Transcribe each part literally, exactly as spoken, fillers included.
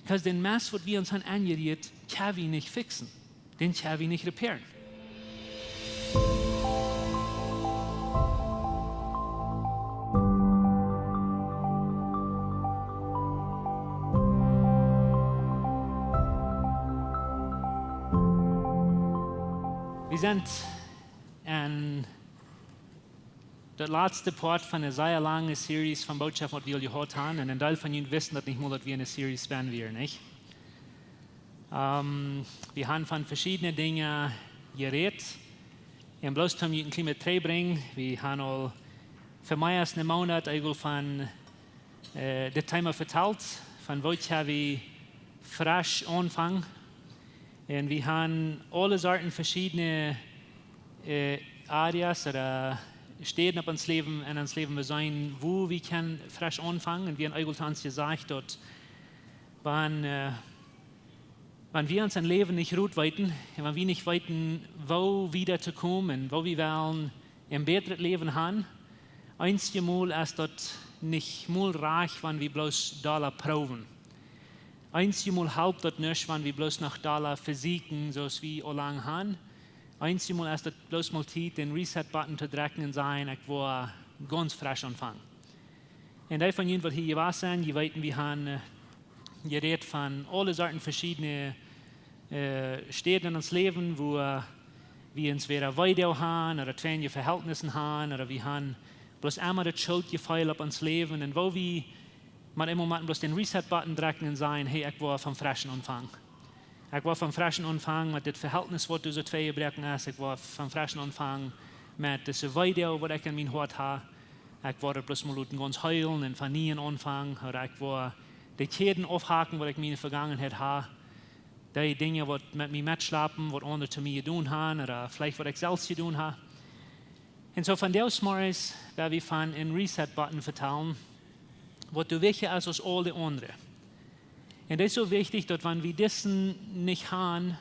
Because dän Mess, waut wie ons han aunjerieet, kjenn wie nich fixen. Dän kjenn wie nich repairen. Wie sent en daut latste Poat von eene sea lange Series von Bootschoft, waut wie aul jehaut han. Un een Deel von junt wisten daut nich mol, daut wie en eene Series bennen wieren, nich? Ähm, wie han von veschiedne Dinja jerät. Un bloos toom junt een kjlien bät trigjbrinjen, wie han aul fa mea aus een Moonat eejentlich von, äh, dit Thema vetalt, von woo kjenn wie fresch aunfangen. Un wie han aule Sorten veschiedne, äh, Areas ooda Städen opp ons Läwen, en ons Läwen beseenen, woo wie kjennen fresch aunfangen. Un wie han eejentlich ons jesajcht daut, wan, äh, wan wie ons em Läwen nich rut weeten, un wan wie nich weeten, woo wieda to komen, woo wie wellen een bätret Läwen han, eenjemol es daut nich mol rajcht, wan wie bloos dolla proowen. Eenjemol halpt daut nich, wan wie bloos noch dolla vesieekjen, soo aus wie aul lang han. Eenjemol es daut bloos mol Tiet, dän Reset-Button to drekjen un sajen: "Ekj woa gaunz fresch aunfangen." Un dee von junt, waut hia jewast sent, jie weeten, wie han, äh, jerät von aule Sorten veschiedne, äh, Städen en ons Läwen, wua, äh, wie ons wada Weedoag han, ooda tweeje Vehältnissen han, ooda wie han bloos emma daut Schuldjefeel opp ons Läwen. Un woo wie mau emma motten bloos dän Reset-Button drekjen un sajen: "Hey, ekj woa von fresch aunfangen. Ekj woa von fresch aunfangen met dit Vehältnis, waut doa soo tweijebrooken es. Ekj woa von fresch aunfangen met dise Weedoag, waut ekj en mien Hoat ha. Ekj woa daut bloos mol loten gaunz heelen un von niee aunfangen. Ooda ekj woa de Kjäden aufhaken, waut ekj en miene Vegangenheit ha. Dee Dinja, waut met mie metschlapen, waut aundre to mie jedonen han, ooda veleicht waut ekj selfst jedonen ha." Un soo von doa aus mau es, wua wie von een Reset-Button vetalen, waut doa wichtja es aus aul de aundre. Un daut es soo wichtich, daut wan wie disen nich han,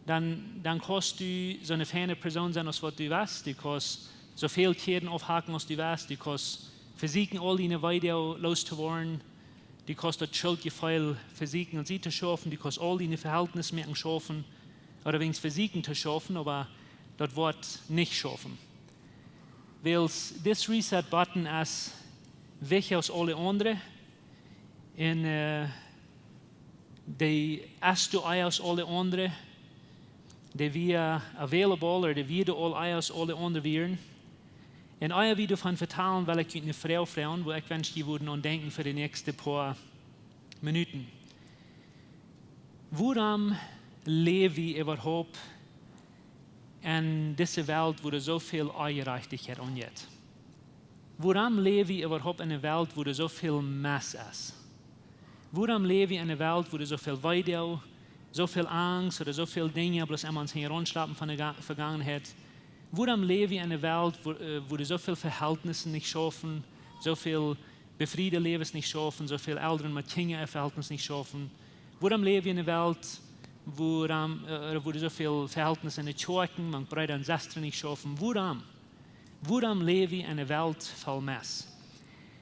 dan, dan kaust du soone feine Persoon sennen aus waut du west. Du kaust soo väl Kjäden aufhaken aus du west. Du kaust vesieekjen, aul diene Weedoag loos to woaren. Du kaust daut Schuldjefeel vesieekjen, aun die to schaufen. Du kaust aul diene Vehältnismäakjen schaufen, ooda weens vesieekjen to schaufen, oba daut woat nich schaufen. Wiels dis Reset-Button es wichtja aus aul de aundre. Un, äh, dee es doa ea aus aul de aundre. Dee wia available, ooda dee wia doa aul ea aus aul de aundre wieren. Un ea wie doavon vetalen, well ekj junt eene Froag froagen, wua ekj wensch, jie wudden aun denkjen fa de näakjste poa Minuten. Wuarom läw wie äwahaupt en dise Welt, wua doa soo väl Onjerajchtichkjeit aunjeit? Wuarom läw wie äwahaupt en eene Welt, wua doa soo väl Mess es? Wuarom läw wie en eene Welt, wua doa soo väl Weedoag, soo väl Angst ooda soo väl Dinja bloos emma ons hinjaraun schlapen von de Ga-, Vegangenheit? Wuarom läw wie en eene Welt, wua, äh, wua doa soo väl Vehältnissen nich schaufen, soo väl befriede Läwes nich schaufen, soo väl Elren met Kjinja äa Vehältnis nich schaufen? Wuarom läw wie en eene Welt, wuarom, äh, wua doa soo väl Vehältnissen en de Kjoakjen, mank Breeda un Sestren nich schaufen? Wuarom? Wuarom läw wie en eene Welt voll Mess?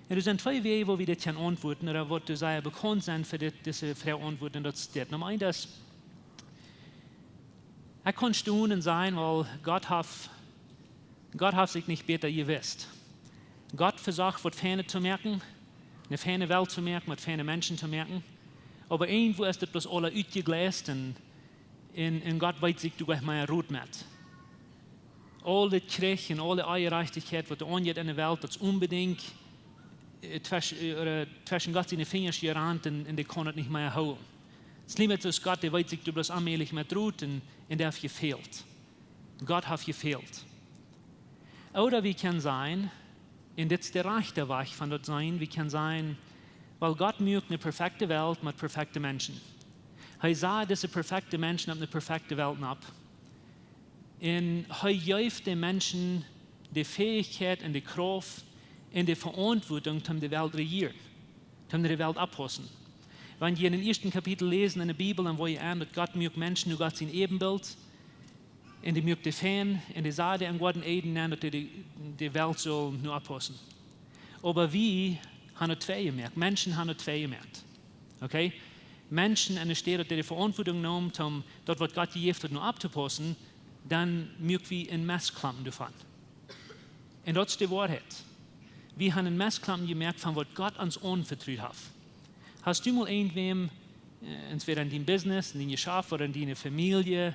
Un doa sent twee Wäaj, woo wie dit kjennen auntwuaden, ooda waut doa sea bekaunt sent fa dit, dise Froag auntwuaden, un daut es dit. Numma eent es, ekj kaun stonen un sajen, well, Gott haft, Gott haft sikj nich bäta jewist. Gott vesocht, waut Feinet to moaken, eene feine Welt to moaken, met feine Menschen to moaken. Oba irjentwua es daut bloos aula utjegleist un, un, un Gott weet sikj doa nich mea Rot met. Aul dit Kjrich un aul de Onjerajchtichkjeit, waut doa aunjeit en de Welt, daut es onbedinjt, äh, twesch-, äh, ooda tweschen Gott siene Finjasch jerant un, un dee kaun daut nich mea hoolen. Daut es kjlien bät soo aus Gott, dee weet sikj doa bloos aulmäajlich met Rot un, un dee haft jefält. Gott haft jefält. Ooda wie kjennen sajen, un dit es de rajchte Wajch von daut seenen, wie kjennen sajen, well, Gott muak eene perfekte Welt met perfekte Menschen. Hee sad dise perfekte Menschen opp eene perfekte Welt opp. Un hee jeef de Menschen de Fäichkjeit un de Krauft un de Veauntwuatunk, om de Welt rejieren, om de Welt oppaussen. Wan jie en dän ieeschten Kapitel läsen en de Bibel, dan woa jie enn, daut Gott muak Menschen no Gott sien Äbenbilt. Un dee muak de Fein un dee sad dee em Goaden Eden enn, daut dee de, de Welt sull no oppaussen. Oba wie han daut twei jemoakt. Menschen han daut twei jemoakt. Okay? Menschen enne Städ, daut dee de Veauntwuatunk neemen, om daut, waut Gott jejäft haft, nu opptopaussen, dan moak wie een Messklompen doavon. Un daut es de Woarheit. Wie haben een Messklompen jemoakt von waut Gott ons aunvetrut haft. Hast du mol irjentwäm, äh, entwäda en dien Business, en dien Jeschaft ooda en diene Famielje,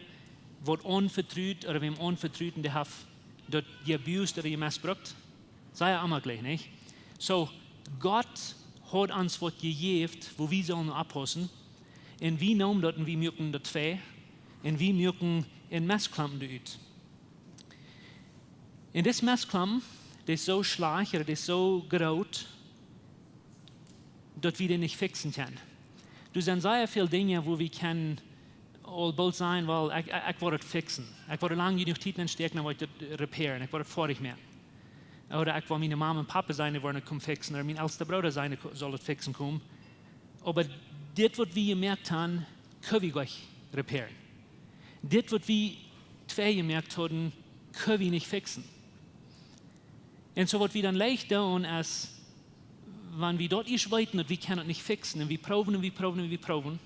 waut aunvetrut ooda wäm aunvetrut un dee haft daut jeabused ooda jemessbrukt? Saj je emma jlikj, nich? Soo, Gott haft ons waut jejäft, wua wie sellen oppaussen. Un wie neemen daut un wie moaken daut fäa. Un wie moaken een Messklompen doarut. Un dis Messklompen, dee es soo schlajcht, dee es soo groot, daut wie dän nich fixen kjennen. Doa sent sea väl Dinja, wua wie kjennen aul boolt sajen, well, ekj, ekj, ekj woa daut fixen. Ekj woa lang jenuach Tiet nenstäakjen, dan woa ekj daut repairen. Ekj woa daut foadich moaken. Ooda ekj woa miene Mama un Papa sennen, dee woaren daut komen fixen. Ooda mien elsta Brooda sennen, dee ko-, saul daut fixen komen. Oba dit, waut wie jemoakt haben, kjenn wie nich repairen. Dit, waut wie twei jemoakt hauden, kjenn wie nich fixen. Un soo waut wie dan leicht doonen es, wan wie daut ieescht weeten, daut wie kjennen daut nich fixen, un wie proowen un wie proowen un wie proowen,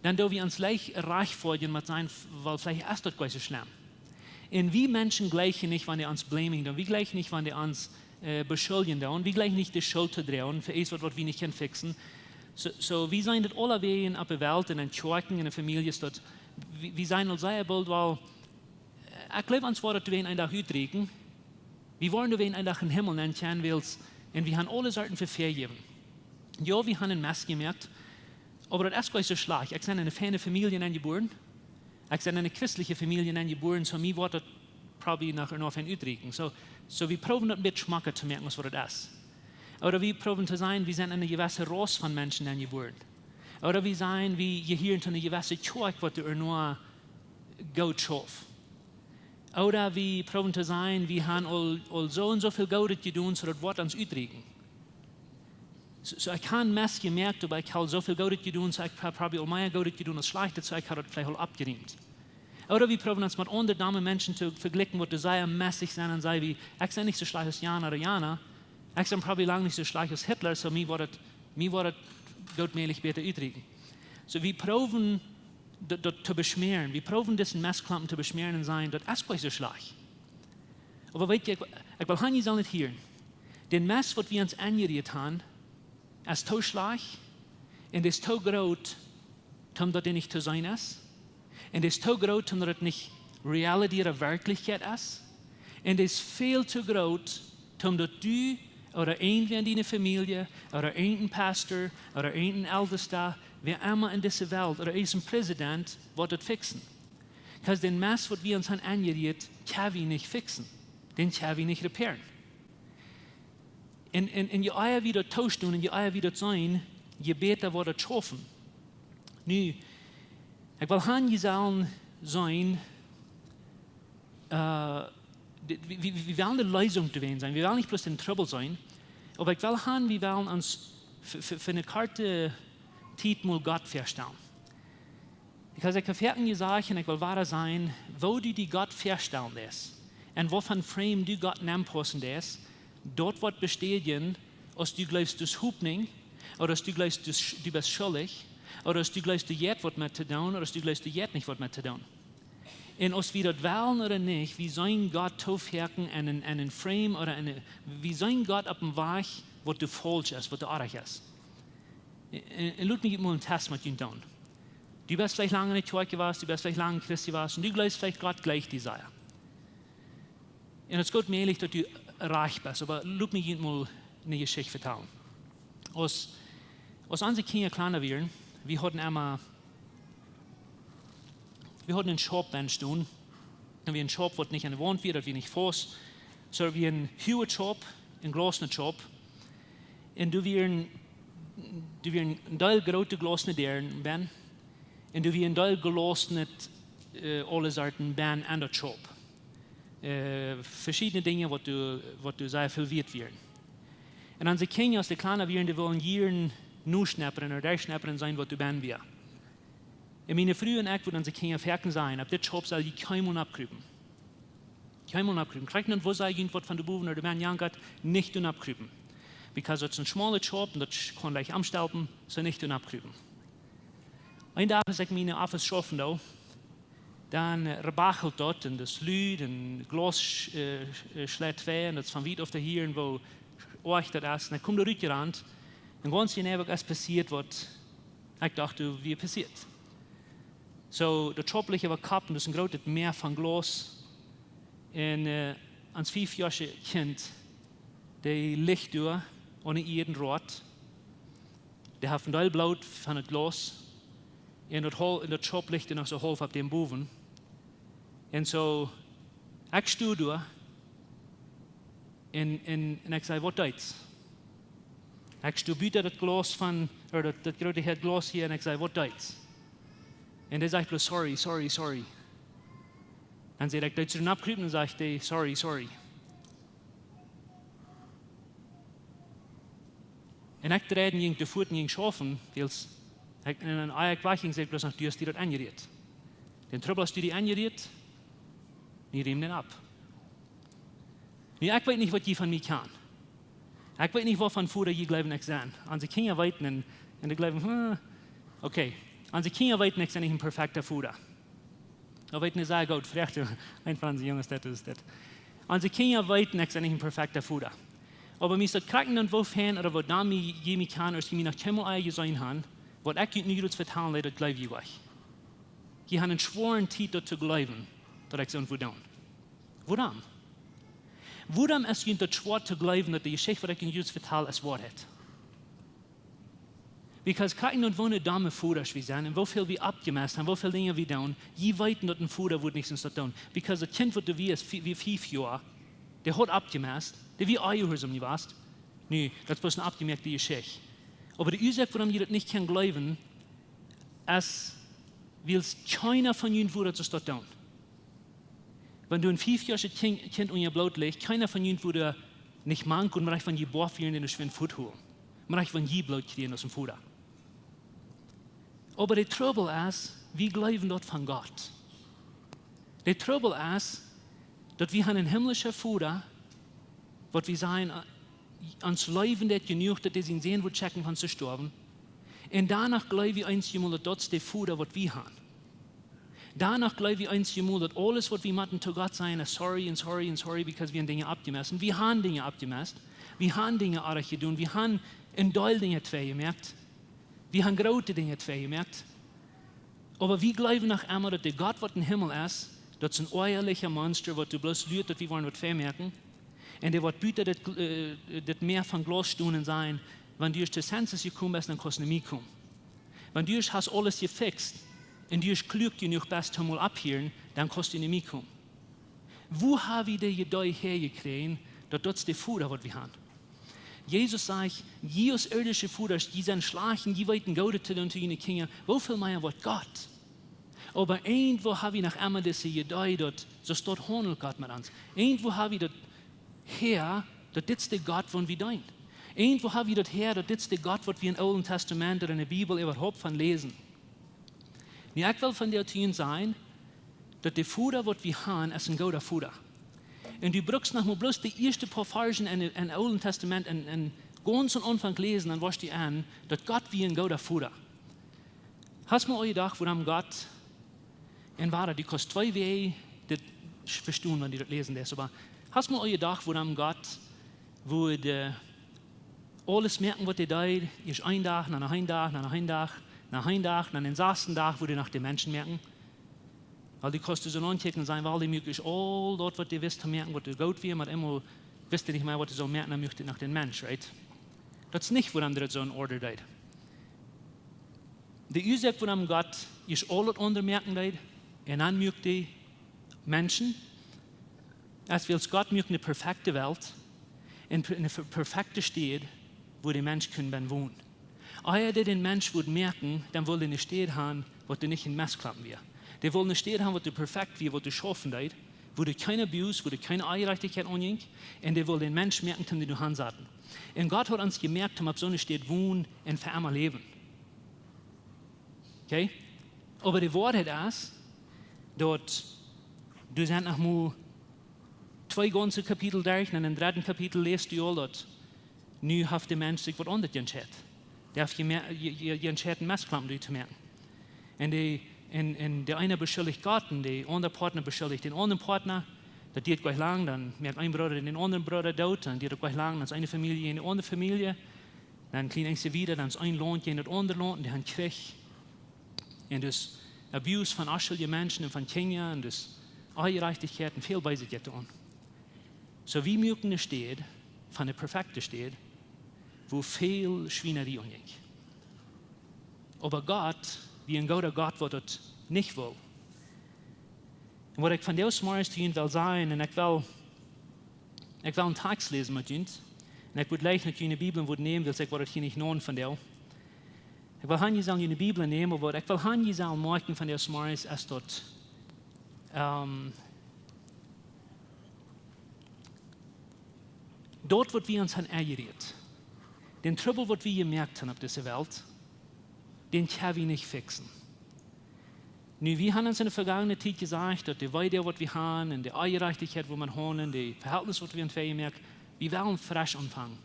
dan doo wie ons leicht rajchtfoadjen met sajen, f-, well, veleicht es daut goa nich soo schlemm. Un wie Menschen jlikjen nich, wan dee ons blaming doonen, wie jlikjen nich, wan dee ons, äh, beschuldjen doonen, wie jlikjen nich de Schult to droagen fa eent, waut, waut wie nich kjennen fixen. Soo, soo, wie seenen daut aulawäajen opp de Welt, en de Kjoakjen, en de Famieljes, daut, wie, wie seenen aul sea boolt, well, ekj jleew, ons woat daut wäajen een Dach utrieekjen. Wie woaren wäajen een Dach em Himmel nenkomen, wiels, un wie haben aule Sorten Vefäa jejäft. Jo, wie haben een Mess jemoakt, oba daut es goa nich soo schlajcht. Ekj sie en eene feine Famielje nenjebuaren. Ekj sie en eene christelje Famielje nenjebuaren, soo mie woat daut probably noch, noch fein utrieekjen. Soo, soo wie proowen daut een bät schmocka to moaken aus waut daut es. Ooda wie proowen to sajen, wie sent en eene jewesse Rauss von Menschen nenjebuaren. Ooda wie sajen, wie jehieren to eene jewesse Kjoakj, waut doa noch goot schauft. Ooda wie proowen to sajen, wie haben aul, aul soo un soo väl Goodet jedonen, soo daut woat ons utrieekjen. Soo, soo ekj hab een Mess jemoakt, oba ekj hab aul soo väl Goodet jedonen, soo ekj hab probably aul mea Goodet jedonen aus Schlajchtet, soo ekj hab daut veleicht aul oppjerieemt. Ooda wie proowen ons met aundre domme Menschen to vejlikjen, waut doa sea messich sent, un sajen wie, ekj sie nich soo schlajcht aus jana ooda jana. Ekj sie probably lang nich soo schlajcht aus Hitler, soo mie woat daut, mie woat daut goot mäajlich bäta utrieekjen. Soo, wie proowen daut, daut to beschmäaren. Wie proowen disen Messklompen to beschmäaren un sajen, daut es goa nich soo schlajcht. Oba weet jie, ekj, ekj well han, jie sellen daut hieren. Dän Mess, waut wie ons aunjerieet haben, es too schlajcht un es too groot, om daut dee nich to seenen es. Un es too groot, om daut et nich reality ooda Werkjlichkjeit es. Un es väl too groot, om daut du ooda irjentwäa en diene Famielje ooda irjenteen Pastor ooda irjenteen Eltesta, wäa emma en dise Welt, ooda irjenteen President, woat daut fixen. 'Cause dän Mess, waut wie ons haben aunjerieet, kjenn wie nich fixen. Dän kjenn wie nich repairen. Un, un, un je ea wie daut toodoonen un je ea wie daut seenen, je bäta woat daut schaufen. Nu, ekj well han, jie sellen seenen, äh, de, wie, wie, wie wellen de Leesunk doawäajen sennen. Wie wellen nich bloos en Trubbel sennen, oba ekj well han, wie wellen ons fa, fa, fa eene korte Tiet mol Gott väastalen. Ekj hab foaken jesajcht, un ekj well wada sajen, woo du die Gott väastalen deist un woo von frame du Gott nenpaussen deist, daut woat bestädjen, aus du jleefst, du hast Hopninj, ooda aus du jleefst, du hast, du best schuldich, ooda aus du jleefst, du hast waut met to doonen, ooda aus du jleefst, du hast nich waut met to doonen. Un aus wie daut wellen ooda nich, wie seenen Gott too foaken en een, en een frame ooda en een, wie seenen Gott opp een Wajch, waut doa faulsch es, waut doa oajch es. Un, un lot mie mol een Test met junt doonen. Du best veleicht lang en de Kjoakj jewast, du best veleicht lang Christ jewast, un du jleefst veleicht, Gott jlikjt die sea. Un et es goot mäajlich, daut du rajcht best, oba lot mie junt mol eene Jeschicht vetalen. Aus, aus onse Kjinja kjlien wieren, wie hauden emma, wie hauden een Schaup stonen. Un wie een Schaup, waut nich aun de Waunt wia, daut wia nich faust. Soo, wie een huaget Schaup, een glausnet Schaup. Un doa wieren, doa wieren een Deel groote glausne Däaren benn. Un doa wieren een Deel glausnet, äh, aule Sorten benn aun daut Schaup. Äh, veschiedne Dinja, waut doa, waut doa sea väl wieet wieren. Un onse Kjinja, aus dee kjlien wieren, dee wullen jieren noschnepren ooda derchschnepren seenen, waut doa benn wia. Un miene Fru un ekj wudden onse Kjinja foaken sajen, opp dit Schaup sell jie kjeenmol noppkrupen. Kjeenmol noppkrupen. Krakjt dan, woo see junt waut von de Bowen ooda de Menn jankat, nich doa noppkrupen. Because daut es een schmaulet Schaup un daut sch-, kaun leicht omstelpen, soo nich doa noppkrupen. Een Dach, aus ekj miene Office schaufen doo, dan äh, rebachelt daut un daut es lud un Glaus äh, äh, schleit twei un daut es von wiet auf to hieren, woo oajch daut es. Un ekj kom doa rutjerant un gaunz jeneiw es passieet, waut ekj docht, du, wia passieet. Soo, daut Schaup licht äwa Kopp un daut es een grootet Mäa von Glaus. Un äh, ons fiefjoaschet Kjint, dee licht doa aun de Ieed, rot. Dee haft een Deel Bloot von daut Glaus. Un daut, hol- un daut Schaup licht noch soo haulf opp däm bowen. Un soo, ekj sto doa. Un, un, un ekj saj: "Waut deist?" Ekj sto buta daut Glaus von, ooda daut, daut groote Häad Glaus hia, un ekj saj: "Waut deist?" Un dee sajcht bloos: "Sorry, sorry, sorry." Dan saj ekj: "Deist du dan oppkrupen?" Un sajcht dee: "Sorry, sorry." Un ekj dreid un jinkj doa fuat un jinkj schaufen, wiels ekj, un dan ea ekj wajch jinkj, saj ekj bloos noch: "Du hast die daut enjerieet. Dän Trubbel hast du die enjerieet, nu räm dän opp." Nu, ekj weet nich, waut jie von mie kjanen. Ekj weet nich, waut von Voda jie jleewen ekj sie. Onse Kjinja weeten un, un dee jleewen, hm, okay. Onse Kjinja weeten, ekj sie nich een perfekta Voda. Oba weet nich, saj ekj: "Goot, froagt een von onse Junges, daut es daut." Onse Kjinja weeten, ekj sie nich een perfekta Voda. Oba mie es daut krakjt dan woo fein, ooda waut dan mie, jie mie kjanen, aus jie mie noch kjeenmol ea jeseenen haben, waut ekj junt nu jrods vetalen, daut jleew jie nich. Jie haben eene schwoare Tiet daut to jleewen, daut ekj soo wudd doonen. Wuarom? Wuarom es junt daut schwoa to jleewen, daut de Jeschicht, waut ekj junt jrods vetal, es Woarheit? Because krakjt dan woo domme Vodasch wie sent un woo väl wie oppjemast haben, woo väl Dinja wie doonen, jie weeten, daut een Voda wudd nich soo daut doonen. Because daut Kjint, waut doa wia, es fie-, wia fief Joa, dee haud oppjemast, dee wia onjehuarsaum jewast. Nu, daut es eene oppjemoakte Jeschicht. Oba de Uasoak, wuarom jie daut nich kjennen jleewen, es, wiels kjeena von junt wudd daut soo daut doonen. Wan doa een fiefjoaschet Kjint, Kjint unja Bloot licht, kjeena von junt wudd nich mank un rajcht von jie boa fieren, dän schwind fuat holen. Rajcht von jie Bloot kjrieen aus een Voda. Oba de Trubbel es, wie jleewen daut von Gott. De Trubbel es, daut wie haben een himmlischen Voda, waut wie sajen, äh, ons leewen deit jenuach, daut hee sienen Sän wudd schekjen, von to stoawen. Un doano jleew wie eenjemol, daut daut es de Voda, waut wie haben. Doano jleew wie eenjemol, daut aules, waut wie motten to Gott sajen, es sorry un sorry un sorry, because wie haben Dinja oppjemast. Un wie haben Dinja oppjemast. Wie haben Dinja oajch jedonen. Wie haben een Deel Dinja twei jemoakt. Wie haben groote Dinja twei jemoakt. Oba wie jleewen noch emma, daut de Gott, waut em Himmel es, daut es een oajalicha Monster, waut doa bloos luat, daut wie woaren waut vemoaken. Un dee woat buta daut, äh, daut Mäa von Glaus stonen un sajen: "Wan du ieescht to senses jekomen best, dan kaust du no mie komen. Wan du ieescht hast aules jefixt un du ieescht kluak jenuach best, om mol opphieren, dan kaust du no mie komen." Woo haben wie dee Iedee häajekjräajen, daut daut es de Voda, waut wie haben? Jesus sajcht: "Jie aus irdische Vodasch, jie sent schlajcht un jie weeten Goodet to doonen to june Kjinja. Woo väl mea woat Gott?" Oba irjentwoo haben wie noch emma dise Iedee, daut soo daut haundelt Gott met ons. Irjentwoo haben wie daut häa, daut dit es de Gott, waut wie deenen. Irjentwoo haben wie daut häa, daut dit es de Gott, waut wie em Oolen Tastament ooda enne Bibel äwahaupt von läsen. Nu, ekj well von die Tiet sajen, daut de Voda, waut wie haben, es een gooda Voda. Un du brukst noch mau bloos de ieeschte poa Varschen en, em Oolen Tastament un, un gaunz aum Aunfank läsen, dan woascht du seenen, daut Gott wia een gooda Voda. Hast mol aul jedocht, wuarom Gott, un wada, du kaust twee Wäaj dit vestonen, wan du daut läsen deist, oba hast mol aul jedocht, wuarom Gott wudd aules moaken, waut hee deed, ieescht een Dach, dan noch een Dach, dan noch een Dach, noch een Dach, dan dän sasten Dach wudd hee noch dän Mensch moaken? Wiels du kaust soo aunkjikjen un sajen: "Well, dee muak ieescht aul daut, waut hee wist to moaken, waut doa goot wia, oba eemol wist hee nich mea, waut hee sull moaken, dan muak hee noch dän Mensch", right? Daut es nich, wuarom hee daut soo en Order deed. De Uasoak, wuarom Gott ieescht aul daut aundre moaken deed un dan muak hee Menschen, es wiels Gott muak eene perfekte Welt un per-, eene per-, perfekte Städ, wua de Mensch kunn bennen wonen. Ea hee dän Mensch wull moaken, dan wull hee eene Städ haben, waut doa nich een Mestklompen wia. Hee wull eene Städ haben, waut doa perfekt wia, waut doa schaufen deed, wua doa kjeen Abuse, wua doa kjeene Onjerajchtichkjeit aunjinkj, un hee wull dän Mensch moaken, toom dän doa hansaten. Un Gott haud ons jemoakt, om opp soone Städ wonen un fa emma läwen. Okay? Oba de Woarheit es, daut doa sent noch mau twee gaunze Kapitel derch, un em dredden Kapitel läst du aul, daut nu haft de Mensch sikj waut aundret entscheit. Dee haft jeme-, je-, je-, jeentscheit, een Mestklompen doa to moaken. Un de, un, un de eena beschuldicht Gott un de aundre Partner beschuldicht dän aundren Partner. Daut diet nich lang, dan moakt een Brooda dän aundren Brooda doot, dan diet daut nich lang, dan es eene Famielje jäajen de aundre Famielje. Dan kjlien Enjst wieda, dan es een Launt jäajen daut aundre Launt, un dee han Kjrich. Un dus abuse von onschuldje Menschen un von Kjinja un dus Onjerajchtichkjeit un väl Beeset jeit aun. Soo, wie muaken ne Städ von de perfekte Städ, wua väl Schwienarie aunjinkj. Oba Gott wia een gooda Gott, waut daut nich wull. Un waut ekj vondoag zemorjes to junt well sajen, un ekj well, ekj well een Tekst läsen met junt, un ekj wudd jlikj daut jie june Bibel wudden nämen, wiels ekj wudd daut hia nich nämen vondoag. Ekj well han, jie sellen june Bibel nämen, oba waut ekj well han, jie sellen moakjen vondoag zemorjes, es daut, ehm, daut, waut wie ons han enjerieet, dän Trubbel, waut wie jemoakt han opp dise Welt, dän kjenn wie nich fiksen. Nu, wie han ons enne vegonne Tiet jesajcht, daut de Weedoag, waut wie han, un de Onjerajchtichkjeit, wua wie haundlen, de Vehältnis, waut wie han jemoakt, wie wellen fresch aunfangen.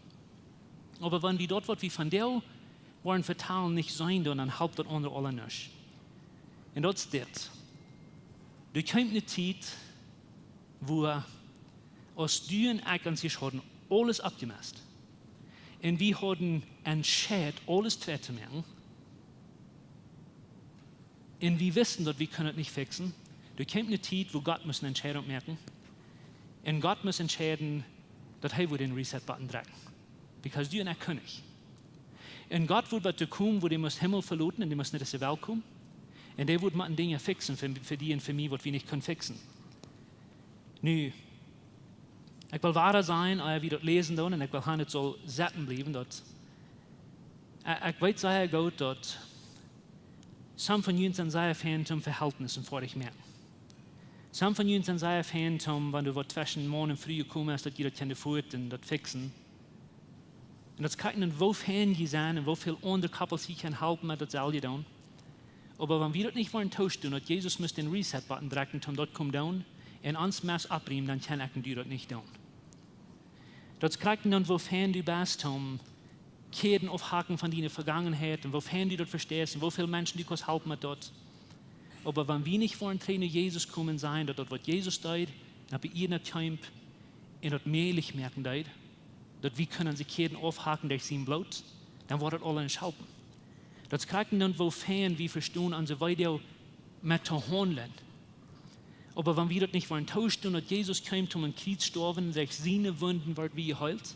Oba wan wie daut, waut wie vondoag woaren vetalen, nich seenen doonen, dan halpt daut aundre aules nich. Un daut es dit. Doa kjemt ne Tiet, wua, aus du un ekj ons hia hauden aules aufjemast, un wie hauden entscheet, aules twei to moaken, un wie wisten, daut wie kunnen daut nich fiksen, doa kjemt ne Tiet, wua Gott must ne Entscheidunk moaken. Un Gott must entscheiden, daut hee wudd dän Reset-Button drekjen. Because du un ekj kunnen nich. Un Gott wudd bat doa komen, wua dee must Himmel veloten un dee must no dise Welt komen. Un dee wudd motten Dinja fiksen fa, fa die un fa mie, waut wie nich kunnen fiksen. Nu, ekj well wada sajen, aus wie daut läsen doonen, un ekj well han, daut saul sitten bliewen, daut, eh, ekj weet sea goot, daut some von junt sent sea fein toom Vehältnisse foadich moaken. Some von junt sent sea fein toom, wan doa waut tweschen Maun un Fru jekomen es, daut jie daut kjennen foadich un daut fiksen. Un daut es kjikjen, woo fein jie sent un woo väl aundre Couples jie kjennen halpen met daut selwje doonen. Oba wan wie daut nich woaren toodoonen, daut Jesus must dän Reset-Button drekjen, toom daut komen doonen, un ons Mess opriemen, dan kjenn ekj un du daut nich doonen. Daut es krakjt dan, woo fein du best, toom Kjäden aufhaken von diene Vegangenheit un woo fein du daut vesteist un woo väl Menschen du kaust halpen met daut. Oba wan wie nich woaren trigj no Jesus komen, seenen, daut daut, waut Jesus deed, un opp de Ieed kjeem un daut mäajlich moaken deed, daut wie kunnen onse Kjäden aufhaken derch sien Bloot, dan woat daut aules nich halpen. Daut es krakjt dan, woo fein wie vestonen, onse Weedoag met to haundlen. Oba wan wie daut nich woaren toodoonen, daut Jesus kjeem toom aum Kjriez stoawen, derch siene Wunden woaren wie jeheelt,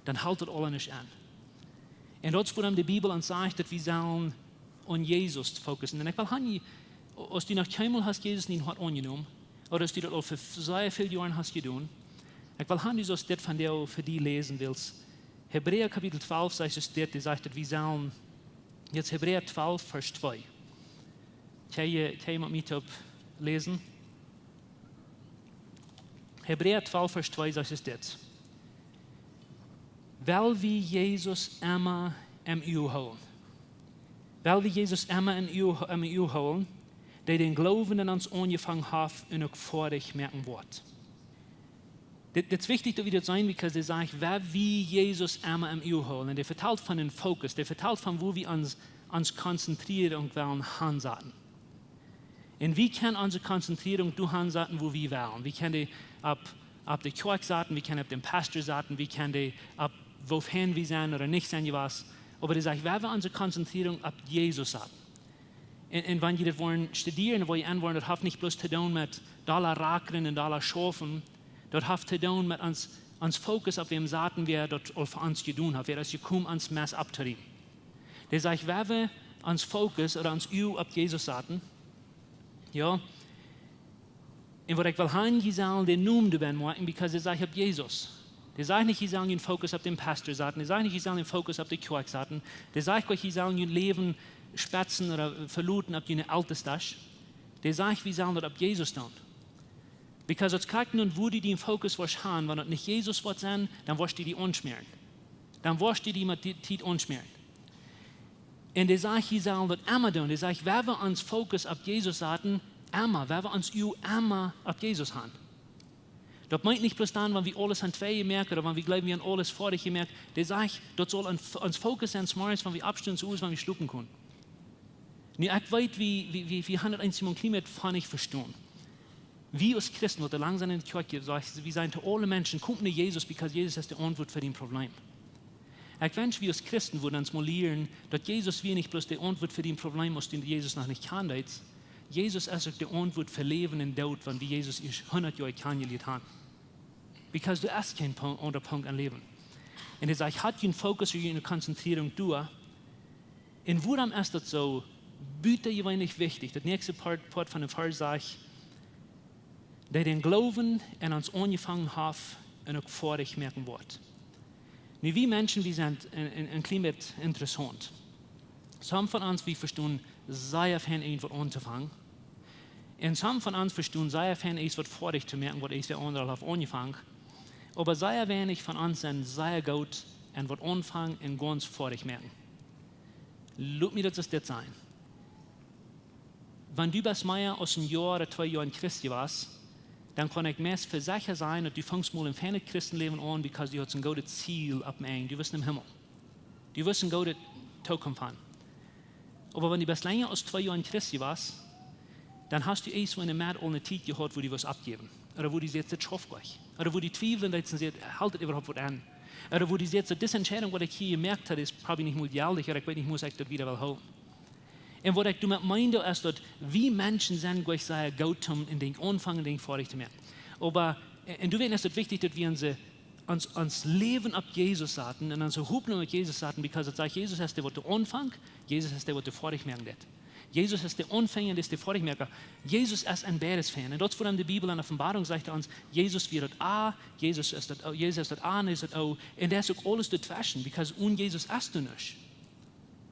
dan halpt daut aules nich aun. Un daut es, wuarom de Bibel ons sajcht, daut wie sellen aun Jesus fokussen. Un ekj well han, aus du noch kjeenmol hast Jesus en dien Hoat aunjenomen, ooda aus du daut aul fa sea väl Joaren hast jedonen, ekj well han, du saust dit vondoag fa die läsen, wiels Hebräa Kapitel twalf sajcht ons dit, dee sajcht, daut wie sellen, nu Hebräa twalf, Varsch twee. Kjenn jie, kjenn jie met mie toop läsen? Hebräa twalf, Varsch twee sajcht ons dit. Well wie Jesus emma em Uag hoolen. Well wie Jesus emma em Uag, em Uag hoolen, dee dän Gloowen en ons aunjefongen haft un uk foadich moaken woat. Dit, dit es wichtich, daut wie daut seenen, because dee sajcht, well wie Jesus emma em Uag hoolen. Un dee vetalt von een Fokus, dee vetalt von, wua wie ons, ons Konzentrierunk wellen hansaten. Un wie kjennen onse Konzentrierunk doa hansaten, wua wie wellen. Wie kjennen dee opp, opp de Kjoakj saten, wie kjennen opp dän Pastor saten, wie kjennen dee opp, woo fein wie sent ooda nich sent jewast. Oba dee sajcht, well wie onse Konzentrierunk opp Jesus saten. Un, un wan jie daut woaren studieren, woo jie aun woaren, daut haft nich bloos to doonen met dolla rakren un dolla schaufen. Daut haft to doonen met ons, ons Fokus opp wäm saten, wäa daut aul fa ons jedonen haft, wäa daut es jekomen, ons Mess opptorieemen. Dee sajcht, well wie ons Fokus ooda ons Uag opp Jesus saten. Jo. Un waut ekj well han, jie sellen dän Nomen doabennen moaken, because dee sajcht opp Jesus. Dee sajcht nich, jie sellen jun Fokus opp dän Pastor saten. Dee sajcht nich, jie sellen dän Fokus opp de Kjoakj saten. Dee sajcht nich, jie sellen jun Läwen spetzen ooda veloten opp june Eltestasch. Dee sajcht, wie sellen daut opp Jesus doonen. Because daut krakjt nu, wua du dän Fokus woascht han, wan daut nich Jesus woat sennen, dan woascht du die aunschmäaren. Dan woascht du die met de Tiet aunschmäaren. Un dee sajcht, jie sellen daut emma doonen. Dee sajcht, well wie ons Fokus opp Jesus saten, emma, well wie ons Uag emma opp Jesus han. Daut meent nich bloos dan, wan wie aules han twei jemoakt ooda wan wie jleewen, wie han aules foadich jemoakt. Dee sajcht, daut saul een F-, ons Fokus sennen, zemorjes, wan wie oppstonen, zemorjes, wan wie schlopen gonen. Nu, ekj weet, wie, wie, wie, wie haben daut eenjemol een kjlien bät funny vestonen. Wie aus Christen, waut doa lang sent enne Kjoakj, saj ekj, wie sajen to aule Menschen: "Komt no Jesus, because Jesus es de Auntwuat fa dien Problem." Ekj wensch, wie aus Christen wudden ons mol lieren, daut Jesus wia nich bloos de Auntwuat fa dien Problem, aus du Jesus noch nich kjand hast. Jesus es uk de Auntwuat fa Läwen un Doot, wan wie Jesus ieescht hundat Joa kjanen jelieet haben. Because doa es kjeen Punk, aundra Punk aum Läwen. Un hee sajcht: "Hab jun Fokus, june Konzentrierunk doa." Un wuarom es daut soo butajeweenlich wichtich? Daut näakjste Poat, Poat von dän Varsch sajcht: "Dee dän Gloowen en ons aunjefongen haft un uk foadich moaken woat." Nu, wie Menschen, wie sent een, een, een kjlien bät interessaunt. Some von ons, wie vestonen sea fein, irjentwaut auntofangen. Un some von ons vestonen sea fein, ieescht waut foadich to moaken, waut ieescht wäa aundra haft aunjefongen. Oba sea weinich von ons sent sea goot en waut aunfangen un gaunz foadich moaken. Lot mie daut soo dit sennen. Wan du best mea aus een Joa ooda twee Joa een Christ jewast, dan kaun ekj meist fa secha sennen, daut du fangst mol een feinet Christenläwen aun, because du hast een goodet Ziel opp em Enj. Du west em Himmel. Du west eene goode Tookunft haben. Oba wan du best lenja aus twee Joa een Christ jewast, dan hast du ieescht enne Medd aul eene Tiet jehaut, wua du west oppjäwen. Ooda wua du sajchst, daut schauft nich. Ooda wua du twiewlen deetst un sajchst: "Helt daut äwahaupt waut aun?" Ooda wua du sajchst, daut dise Entscheidunk, waut ekj hia jemoakt hab, es probably nich mol jeldich, ooda ekj weet nich, must ekj daut wada well hoolen. Un waut ekj doamet meen, es daut wie Menschen sent nich sea goot om een Dinkj aunfangen, een Dinkj foadich to moaken. Oba, un doawäajen es daut wichtich, daut wie ons, ons Läwen opp Jesus saten un onse Hopninj opp Jesus saten, because daut sajcht, Jesus es dee, waut aunfangt, Jesus es dee, waut foadich moaken deit. Jesus es de Aunfenja, dee es de Foadichmoaka. Jesus es een beides fein. Un daut es wuarom de Bibel enne Openboarunk sajcht ons, Jesus wia daut A, Jesus es daut O, Jesus es daut A un es daut O. Un doa es uk aules doatweschen, because onen Jesus es doa nuscht.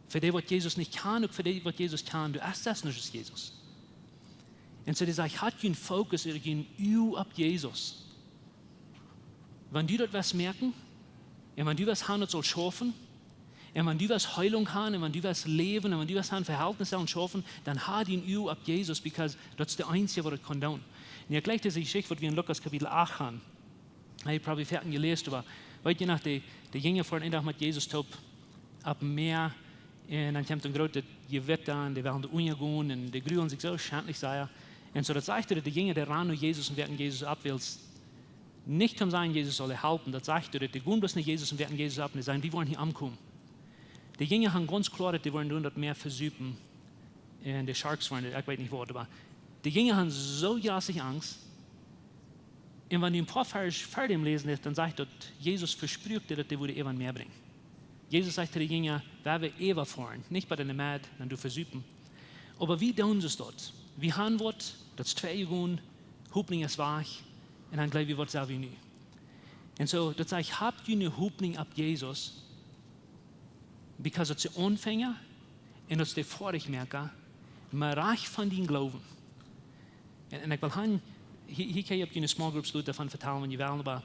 Fa dee, waut Jesus nich kjanen, uk fa dee, waut Jesus kjanen, doa es nuscht aus Jesus. Un soo, dee sajcht: "Hab jun Fokus, jun Uag opp Jesus." Wan du daut west moaken, un wan du west haben, daut saul schaufen, un wan du west Heilunk haben, un wan du west Läwen, un wan du west haben Vehältnis saul schaufen, dan hab jun Uag opp Jesus, because daut es de eensja, waut daut kaun doonen. Un ekj jleich dise Jeschicht, waut wie en Lukas Kapitel acht haben. Hab ekj probably foaken jeläst, oba weet jie noch, de, de Jinja foaren eenen Dach met Jesus toop opp em Mäa, un dan kjemt een grootet Jewitta un dee wellen doa unjagonen un dee grulen sikj soo schentlich sea. Un soo, daut sajcht doa, daut de Jinja, dee ranen no Jesus un woaken Jesus opp, wiels nich om sajen, Jesus saul an halpen. Daut sajcht doa, daut dee gonen bloos no Jesus un woaken Jesus opp un dee sajen: "Wie woaren hia omkomen." De Jinja haben gaunz kloa, daut dee woaren doa daut Mäa vesupen. Un de Sharks woaren, ekj weet nich waut, oba de Jinja haben soo jrasich Angst. Un wan du een poa Varsch ver däm läsen deist, dan sajcht daut, Jesus vesprakjt, daut dee wudd äwa em Mäa brinjen. Jesus sajcht to de Jinja: "Wie woaren äwa foaren, nich bie de Medd, dan doa vesupen." Oba wie doonen daut. Wie haben waut, daut es twei jegonen, Hopninj es wajch, un dan jleew wie, waut sell wie nu? Un soo, daut sajcht, hab june Hopninj opp Jesus, because daut es de Aunfenja un daut es de Foadichmoaka, mau rajcht von dän Gloowen. Un, un ekj well han, hia, hia kaun jie opp june small groups lota von vetalen, wan jie wellen, oba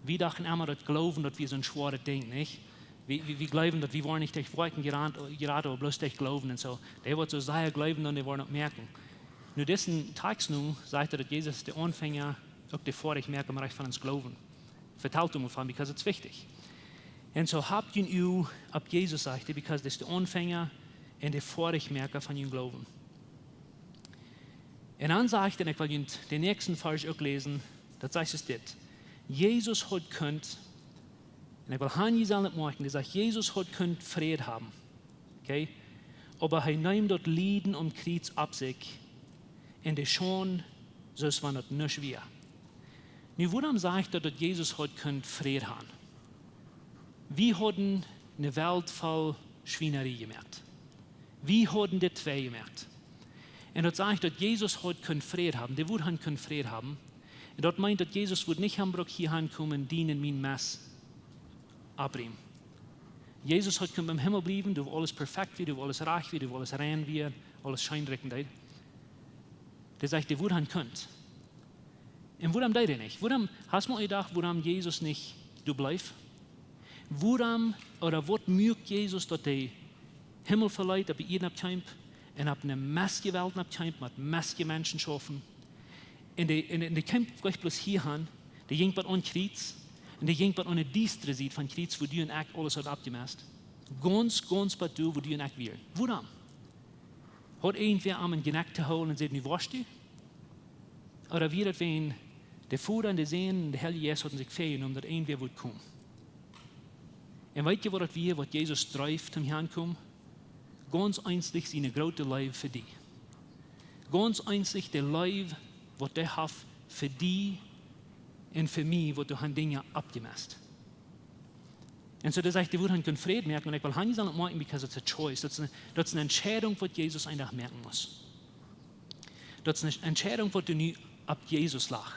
wie dochten emma, daut Gloowen, daut wia soon schwoaret Dinkj, nich? Wie, wie, wie jleewen, daut wie woaren nich derch Woakjen jerat, jerat, oba bloos derch Gloowen un soo. Dee, waut soo sea jleewen, dan dee woaren uk moaken. Nu, disen Tekst nu sajcht, daut Jesus de Aunfenja, uk de Foadichmoaka, mau rajcht von ons Gloowen. Vetalt doa mau von, because daut es wichtich. Un soo hab jun Uag opp Jesus, sajcht hee, because dee es de Aunfenja un de Foadichmoaka von jun Gloowen. Un dan sajcht hee, un ekj well junt dän näakjsten Varsch uk läsen, daut sajcht es dit: Jesus haud kunt, un ekj well han, jie sellen daut moakjen, dee sajcht, Jesus haud kunt Fräd haben. Okay? Oba hee neem daut Lieden aum Kjriez opp sikj un de Schaund, soo aus wan daut nuscht wia. Nu, wuarom sajcht daut, daut Jesus haud kunt Fräd haben? Wie hauden eene Welt voll Schwienarie jemoakt. Wie hauden dit twei jemoakt. Un daut sajcht, daut Jesus haud kunt Fräd haben, dee wudd han kunt Fräd haben. Un daut meent, daut Jesus wudd nich han brukt hia hankomen, dien un mien Mess oppräumen. Jesus haud kunt biem Himmel bliewen, doa wua aules perfekt wia, doa wua aules rajcht wia, doa wua aules rein wia, aules scheen rikjen deed. Dee sajcht, dee wudd han kunt. Un wuarom deed hee nich? Wuarom, hast mol jedocht, wuarom Jesus nich doa bleef? Wuarom, ooda waut muak Jesus, daut hee Himmel veleet, opp de Ieed oppkjeem, un opp eene mestje Welt oppkjeem, met mestje Menschen schaufen? Un dee, un, un dee kjeem nich bloos hia han, dee jinkj bat aum Kjriez, un dee jinkj bat aun de diestre Sied vom Kjriez, wua du un ekj aules haud oppjemest. Gaunz, gaunz bat doa, wua du un ekj wieren. Wuarom? Haud irjentwäa am em Jnekj to hoolen un säd: "Nu woascht du"? Ooda wia daut wäajen de Voda un de Sän un de Heilje Jeist hauden sikj väajenomen, daut irjentwäa wudd komen? Un weet jie, waut daut wia, waut Jesus dreef toom hia aunkomen? Gaunz eensich siene groote Leew fa die. Gaunz eensich de Leew, waut hee haft fa die un fa mie, waut doa aun Dinja aufjemast. Un soo, daut sajcht, dee wudd aun kunnen Fräd moaken, un ekj well hia nich sajen moaken, because it's a choice. Daut es eene, daut es eene Entscheidunk, waut Jesus een Dach moaken must. Daut es eene Entscheidunk, waut nu opp Jesus lach.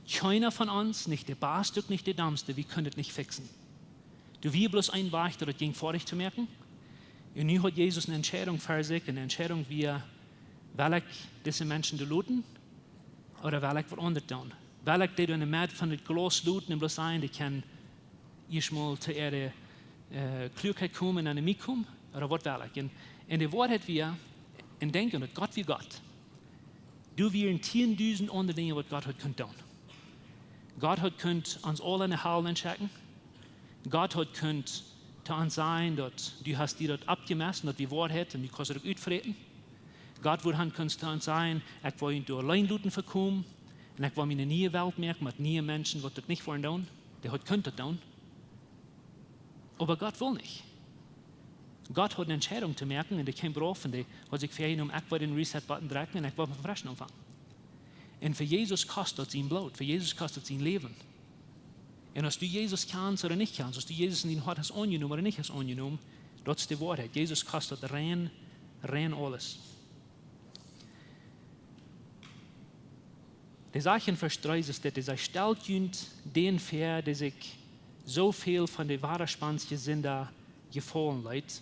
Kjeena von ons, nich de Baste, uk nich de Domste, wie kunnen et nich fixen. Doa wia bloos een Wajch, daut et jinkj foadich to moaken. Un nu haud Jesus eene Entscheidunk ver sikj, eene Entscheidunk wia: Well ekj dise Menschen doa loten, ooda well ekj waut aundret doonen? Well ekj dee doa enne Medd von daut Glaus loten un bloos sajen, dee kjennen ieescht mol to äare, äh, Kloakheit komen un aun mie komen? Ooda waut well ekj? Un, un de Woarheit wia, un denkjen, daut Gott wia Gott. Doa wieren tieen dusent aundre Dinja, waut Gott haud kunt doonen. Gott haud kunt ons aule enne Hal nenschekjen. Gott haud kunt to ons sajen, daut: "Du hast die daut aufjemast un daut wia Woarheit un du kaust et uk utfräten." Gott wudd han kunnen to ons sajen: "Ekj well junt doa auleen loten vekomen un ekj well mie eene niee Welt moaken met niee Menschen, waut daut nich wellen doonen." Dee haud kunt daut doonen. Oba Gott wull nich. Gott haud eene Entscheidunk to moaken un dee kjeem rauf un dee haud sikj väajenomen: "Ekj well dän Reset-Button drekjen un ekj well von fresch aunfangen." Un fa Jesus kost daut sien Bloot, fa Jesus kost daut sien Läwen. Un aus du Jesus kjanst ooda nich kjanst, aus du Jesus en dien Hoat hast aunjenomen ooda nich hast aunjenomen, daut es de Woarheit. Jesus kost daut rein, rein aules. Dee sajcht en Varsch dree, es daut, dee sajcht: "Stalt junt dän väa, dee sikj soo väl von de wadaspanstje Sinda jefaulen leet,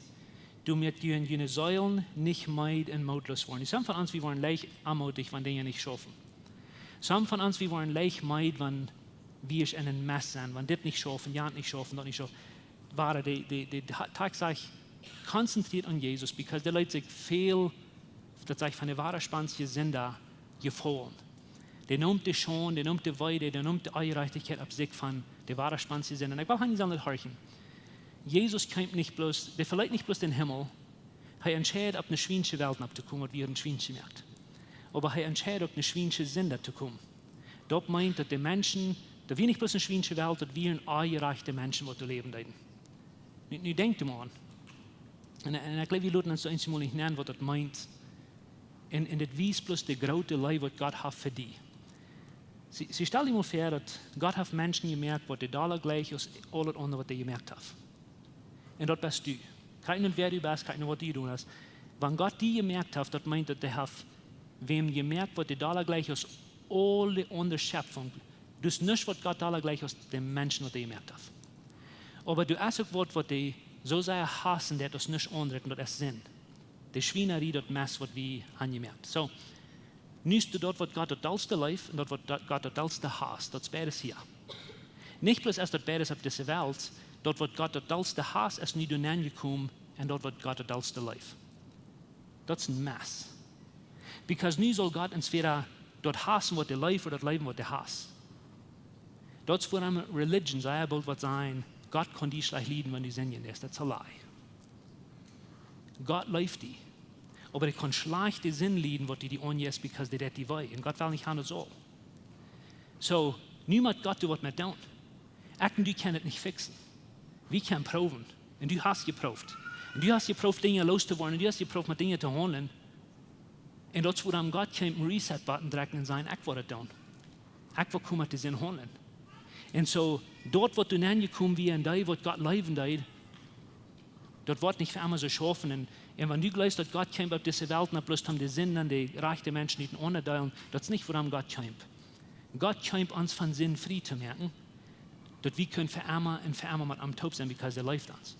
doamet jie june Seelen nich meed un mootloos woaren." Somje von ons, wie woaren leicht aunmootich, wan Dinja nich schaufen. Somje von ons, wie woaren leicht meed, wan wie en een Mess sent, wan dit nich schauft, jant nich schauft, daut nich schauft. Wua dee, dee, dee, dee Tekst sajcht: "Konzentriet aun Jesus", because dee leet sikj väl, daut sajcht, von de wadaspanstje Sinda jefaulen. Dee nemt de Schaund, dee nemt de Weedoag, dee nemt de Onjerajchtichkjeit opp sikj von de wadaspanstje Sinda. Un ekj well hia nich sajen, daut horchen. Jesus kjeem nich bloos, dee veleet nich bloos dän Himmel, hee entscheid, opp eene schwiensche Welt nopp to komen, waut wia schwiensch jemoakt. Oba hee entscheid uk, eene schwiensche Sinda to komen. Daut meent, daut de Menschen, daut wia nich bloos eene schwiensche Welt, daut wieren onjerajchte Menschen, waut doa läwen deeden. Nu, nu denkj mol aun. Un, un ekj jleew, wie loten ons soo eensjemol nich nenn, waut daut meent. Un, un dit wiest bloos de groote Leew, waut Gott haft fa die. See, see, stal die mol väa, daut Gott haft Menschen jemoakt, waut dee dolla jlikjen aus aul daut aundre, waut hee jemoakt haft. Un daut best du. Krakjt nu, wäa du best, krakjt nu, waut du jedonen hast. Wan Gott die jemoakt haft, daut meent, daut hee haft wäm jemoakt, waut dee dolla jlikjt aus aule aundre Schepfunk. Daut es nuscht, waut Gott dolla jlikjt aus de Menschen, waut hee jemoakt haft. Oba doa es uk waut, waut hee soo sea hausen deit aus nuscht aundret, un daut es Sind. De Schwienarie, daut Mess, waut wie han jemoakt. Soo, nu es doa daut, waut Gott daut dollste leeft, un daut, waut Gott daut dollste hausst, daut es beides hia. Nich bloos es daut beides opp dise Welt, daut, waut Gott daut dollste hausst, es nu doa nenjekomen, un daut, waut Gott daut dollste leeft. Daut es een Mess. Because nu saul Gott entwäda daut hausen, waut hee leeft, ooda daut leewen, waut hee hausst. Daut es wuarom Religion, see jie boolt waut sajen: "Gott kaun die schlajcht lieden, wan du sindjen deist." Daut es a lie. Gott leeft die. Oba hee kaun schlajcht de Sind lieden, waut du die aunjefst, because dee deit die wee. Un Gott well nich han, daut saul. Soo, nu mott Gott doa waut met doonen. Ekj un du kjennen et nich fixen. Wie kjennen proowen. Un du hast jeprooft. Un du hast jeprooft, Dinja loos to woaren. Un du hast jeprooft, met Dinja to haundlen. Un daut es wuarom Gott kjeem, een Reset-Button drekjen un sajen: "Ekj well et doonen. Ekj well komen met de Sind haundlen." Un soo, daut, waut doa nenjekomen wia, un dee, waut Gott leewen deed, daut woat nich fa emma soo schaufen. Un, un wan du jleefst, daut Gott kjeem opp dise Welt, nich bloos om de Sind aun de rajchte Menschen utenaunda to deelen, daut es nich, wuarom Gott kjeem. Gott kjeem, ons von Sind frie to moaken, daut wie kunnen fa emma un fa emma met am toop sennen, because hee leeft ons.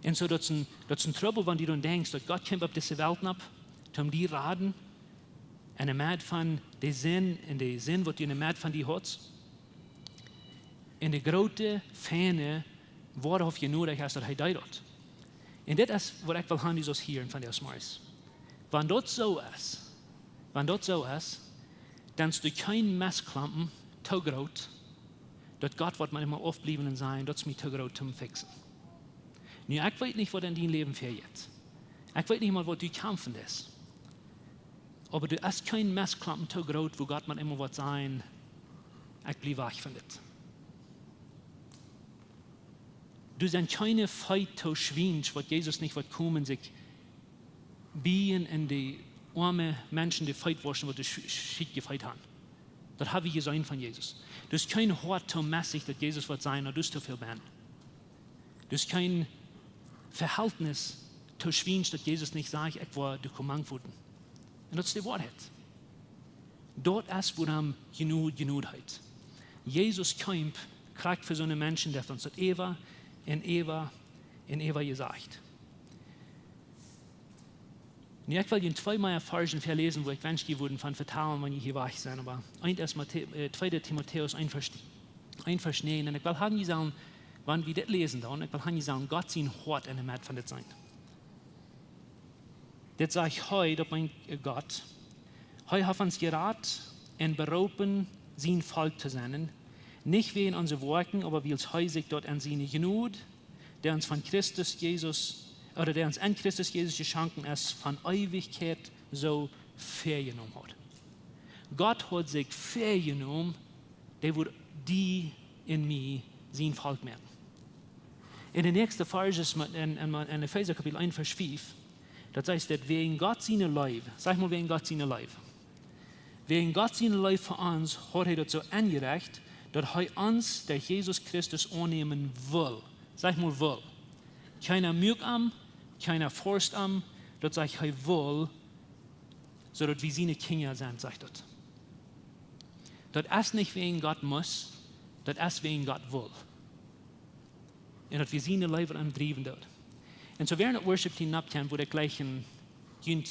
Un soo, daut es een, daut es een Trubbel, wan du dan denkjst, daut Gott kjeem opp dise Welt nopp, om die raden, enne Medd von de Sind, enne Sind, waut du enne Medd von die hast. Un de groote, feine Woarheit, waut je nodich es, daut hee deed daut. Un dit es, waut ekj well han, du saust hieren von dise Morjes. Wan daut soo es, wan daut soo es, dan es doa kjeen Messklompen too groot, daut Gott woat mau emma aufbliewen un sajen: "Daut es mie too groot toom fixen." Nu, ekj weet nich, waut en dien Läwen väajeit. Ekj weet nich mol, waut du kjamfen deist. Oba doa es kjeen Mestklompen too groot, wua Gott mau emol woat sajen: "Ekj bliew wajch von dit." Doa sent kjeene Feet too schwiensch, waut Jesus nich woat komen, sikj bieejen un de oame Menschen de Feet wauschen, waut de Sch-, Schiet jefeet haben. Daut hab wie jeseenen von Jesus. Doa es kjeen Hoat too messich, daut Jesus woat sajen: "Na, du best too väl benn." Doa es kjeen Vehältnis too schwiensch, daut Jesus nich sajcht: "Ekj woa die komen voeten." Un daut es de Woarheit. Daut es, wuarom Jnod Jnod heet. Jesus kjeem krakjt fa soone Menschen, dee haft ons daut äwa un äwa un äwa jesajcht. Nu, ekj well junt twee mea Varschen väaläsen, wua ekj wensch, jie wudden von vetalen, wan jie hia wajch sent. Oba eent es Mate-, äh, tweede Timotäus eent Varsch, eent Varsch näajen. Un ekj well haben, jie sellen, wan wie dit läsen, dan, ekj well haben, jie sellen Gott sien Hoat enne Medd von dit seenen. Dit sajcht hee, daut meent, äh, Gott. Hee haft ons jerat un beroopen, sien Volkj to sennen, nich wäajen onse Woakjen, oba wiels hee sikj daut aun siene Jnod, dee ons von Christus Jesus, ooda dee ons en Christus Jesus jeschonken es, von Eewichkjeit soo väajenomen haud. Gott haud sikj väajenomen, dee wudd die un mie sien Volkj moaken. En de näakjste Varsch es met, en, en, en Efeesa Kapitel eent Varsch fief, daut sajcht daut: "Wäajen Gott siene Leew", saj mol: "Wäajen Gott siene Leew." Wäajen Gott siene Leew fa ons haud hee daut soo enjerecht, daut hee ons derch Jesus Christus aunnämen wull. Saj mol: wull. Kjeena muak am, kjeena forst am, daut sajcht, hee wull, soo daut wie siene Kjinja sent, sajcht daut. Daut es nich wäajen Gott must, daut es wäajen Gott wull. Un daut wie siene Leew aundriewen doonen. Un soo wäarent daut Worship Team noppkjemt, wudd ekj jlikj en junt,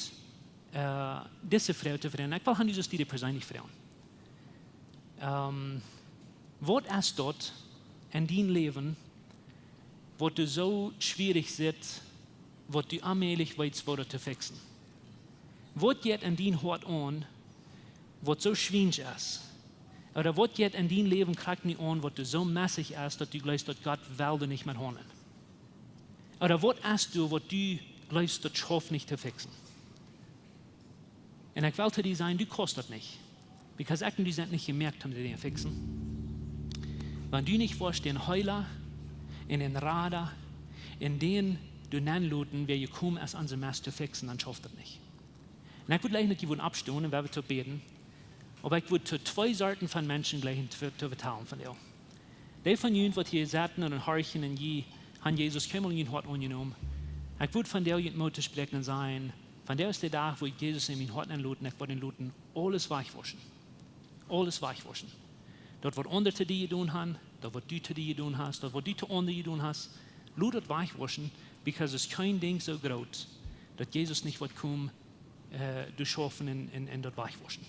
äh, dise Froag to froagen. Ekj well haben, du sust die perseenlich froagen. Ähm, waut es daut en dien Läwen, waut die soo schwierich sitt, waut du onmäajlich weetst, woo daut to fixen? Waut jeit en dien Hoat aun, waut soo schwiensch es? Ooda waut jeit en dien Läwen krakjt nu aun, waut die soo messich es, daut du jleefst, daut Gott well doa nich met haundlen? Ooda waut es doa, waut du jleefst, daut schauft nich to fixen? Un ekj well to die sajen, du kaust daut nich. Because ekj un du sent nich jemoakt om dee Dinja fixen. Wan du nich woascht dän Heela un dän Rada un dän doa nenloten, wäa jekomen es, onse Mess to fixen, dan schauft daut nich. Un ekj wudd jlikj, daut jie wudden oppstonen un wie wudden toop bäden. Oba ekj wudd to twee Sorten von Menschen jlikjen to, to vetalen vondoag. Dee von junt, waut hia setten un horchen un jie haben Jesus kjeenmol en jun Hoat aunjenomen, ekj wudd vondoag junt Moot toospräakjen un sajen: Vondoag es de Dach, wua ekj Jesus en mien Hoat enloten, ekj woa enloten aules wajchwauschen. Aules wajchwauschen. Daut, waut aundre to die jedonen haben, daut, waut du to die jedonen hast, daut, waut du to aundre jedonen hast, lot daut wajchwauschen, because doa es kjeen Dinkj soo groot, daut Jesus nich woat komen, äh, doa schaufen un, un, un daut wajchwauschen.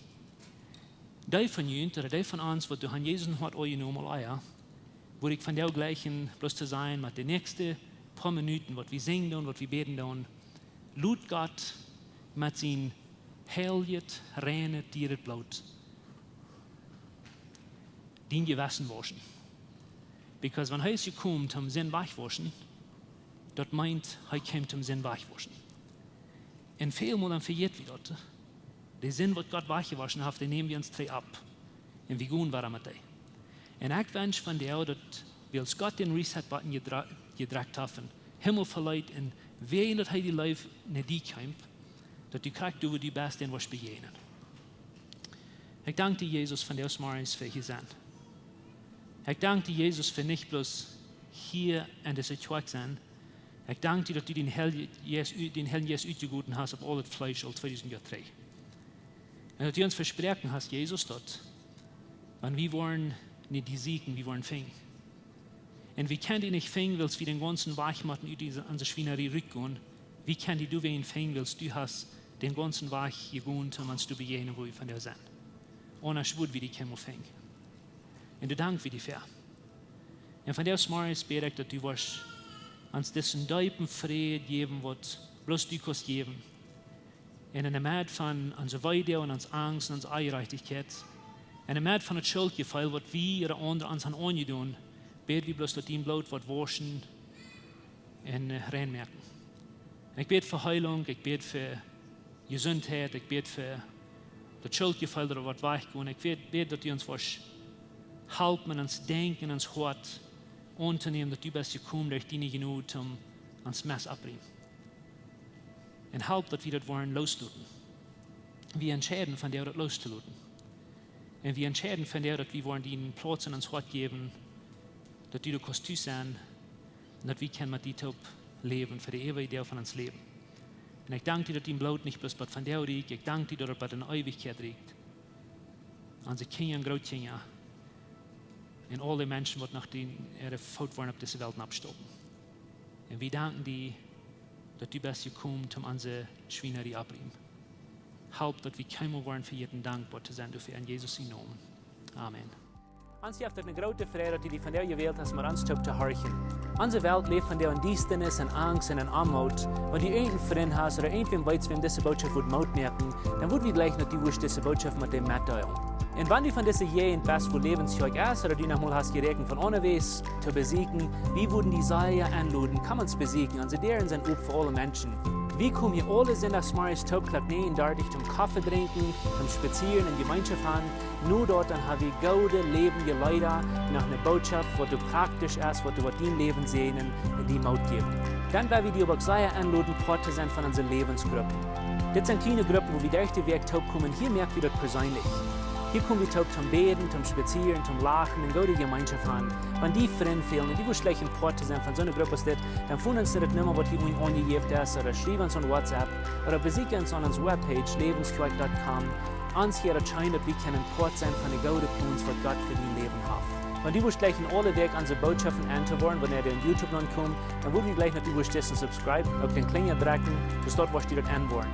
Dee von junt, ooda dee von ons, waut doa haben Jesus en Hoat aunjenomen aul ea, wudd ekj vondoag jlikjen bloos to sajen, met de näakjste poa Minuten, waut wie sinjen doonen, waut wie bäden doonen, lot Gott met sien heiljet, reinet, dieret Bloot dien Jewessen wauschen. Because wan hee es jekomen toom Sind wajchwauschen, daut meent, hee kjeem toom Sind wajchwauschen. Un välmol dan vejät wie daut. De Sind, waut Gott wajchjewauschen haft, dee näm wie ons trigj opp. Un wie gonen wieda met dee. Un ekj wensch vondoag, daut wiels Gott dän Reset-Button jedra-, jedrekjt haft un Himmel veleet un wäajen daut hee die Leew no die kjeem, daut du krakjt doa, wua du best, dän woascht bejäajnen. Ekj dank die, Jesus, vondoag zemorjes fa hia sennen. Ekj dank die, Jesus, fa nich bloos hia en dise Kjoakj sennen. Ekj dank die, daut du dän Heiljen Jeist u-, dän Heiljen Jeist utjegoten hast opp aul daut Fleesch aul tweedusent Joa trigj. Un daut du ons vesproaken hast, Jesus, daut, wan wie woaren no die sieekjen, wie woaren finjen. Un wie kjennen die nich finjen, wiels wie dän gaunzen Wajch motten ut dise, onse Schwienarie rutgonen. Wie kjennen die doawäajen finjen, wiels du hast dän gaunzen Wajch jegonen, toom ons to bejäajnen, wua wie vondoag sent. Aundasch wudd wie die kjeenmol finjen. Un doa dank wie die fa. Un vondoag zemorjes bäd ekj, daut du woascht ons disen deepen Fräd jäwen, waut bloos du kaust jäwen. Un en de Medd von onse Weedoag un onse Angst un onse Onjerajchtichkjeit, en de Medd von daut Schultjefeel, waut wie ooda aundre ons haben aunjedonen, bäd wie bloos, daut dien Bloot woat wauschen un, äh, rein moaken. Ekj bäd fa Heelunk, ekj bäd fa Jesuntheit, ekj bäd fa daut Schuldjefeel, daut woat wajchgonen. Ekj bäd, bäd daut du ons woascht halpen, ons Denkjen, ons Hoat auntonämen, daut du best jekomen derch diene Jnod om ons Mess opptorieemen. Un halp daut wie daut woaren loosloten. Wie entscheiden von die daut loostoloten. Un wie entscheiden von die daut wie woaren die een Plauz en ons Hoat jäwen, daut du doa kaust tus sennen, un daut wie kjennen met die toop läwen fa de eewje Doag von ons Läwen. Un ekj dank die daut dien Bloot nich bloos bat von die rieekjt, ekj dank die daut et bat en Eewichkjeit rieekjt. Onse Kjinja un Grootkjinja un aule Menschen waut noch dien, äare Foot woaren opp dise Welt oppstoppen. Un wie danken die daut du best jekomen om onse Schwienarie opptorieemen. Halp daut wie kjeenmol woaren vejäten dankboa to sennen doafäa, en Jesus sienen Nomen. Amen. Ons jeft et eene groote Freid daut du die vondoag jewält hast met ons toop to horchen. Onse Welt läft vondoag en Diestanis, en Angst un en Oamoot. Wan du irjent een Frint hast ooda irjentwäm weetst, wäm dise Bootschoft wudd Moot moaken, dan wudd wie jleichen daut du wurscht dise Bootschoft met däm metdeelen. Un wan du von dise Jäajent best, wua Läwens Kjoakj es, ooda du noch mol hast jeräakjent von aundawäajes to besieekjen, wie wudden die sea enloden, komm ons besieekjen, onse Däaren sent op fa aule Menschen. Wie komen hia aule Sindachsmorjes toop Klock näajen dartich toom Koffe drinkjen, toom spazieren un Jemeenschoft han. No daut dan ha wie goode läwendje Leeda, noch eene Bootschoft waut doa praktisch es, waut doa woat dien Läwen säajnen un die Moot jäwen. Dan well wie die oba uk sea enloden Poat to sennen von onse Läwensgruppen. Dit sent kjliene Gruppen wua wie derch de Wäakj toop komen. Hia moak wie daut perseenlich. Hia kom wie toop toom bäden, toom spazieren, toom lachen un goode Jemeenschoft han. Wan die Frind fälen un du wurscht jleichen Poat to sennen von soone Grupp aus dit, dan foon ons no de Numma waut hia unjen aunjejäft es, ooda schriew ons aun WhatsApp, ooda besieekj ons aun onse Webpage, läwens kjoakj dot com. Ons jeit daut scheen daut wie kjennen Poat sennen von de goode Plons waut Gott fa dien Läwen haft. Wan du wurscht jleichen aule Wäakj onse Bootschoften en to woaren, wanea dee opp YouTube nopp komen, dan wudd wie jleichen daut du wurscht disen subscribe, uk dän Kjlinja drekjen, soo daut du wurscht daut en woaren.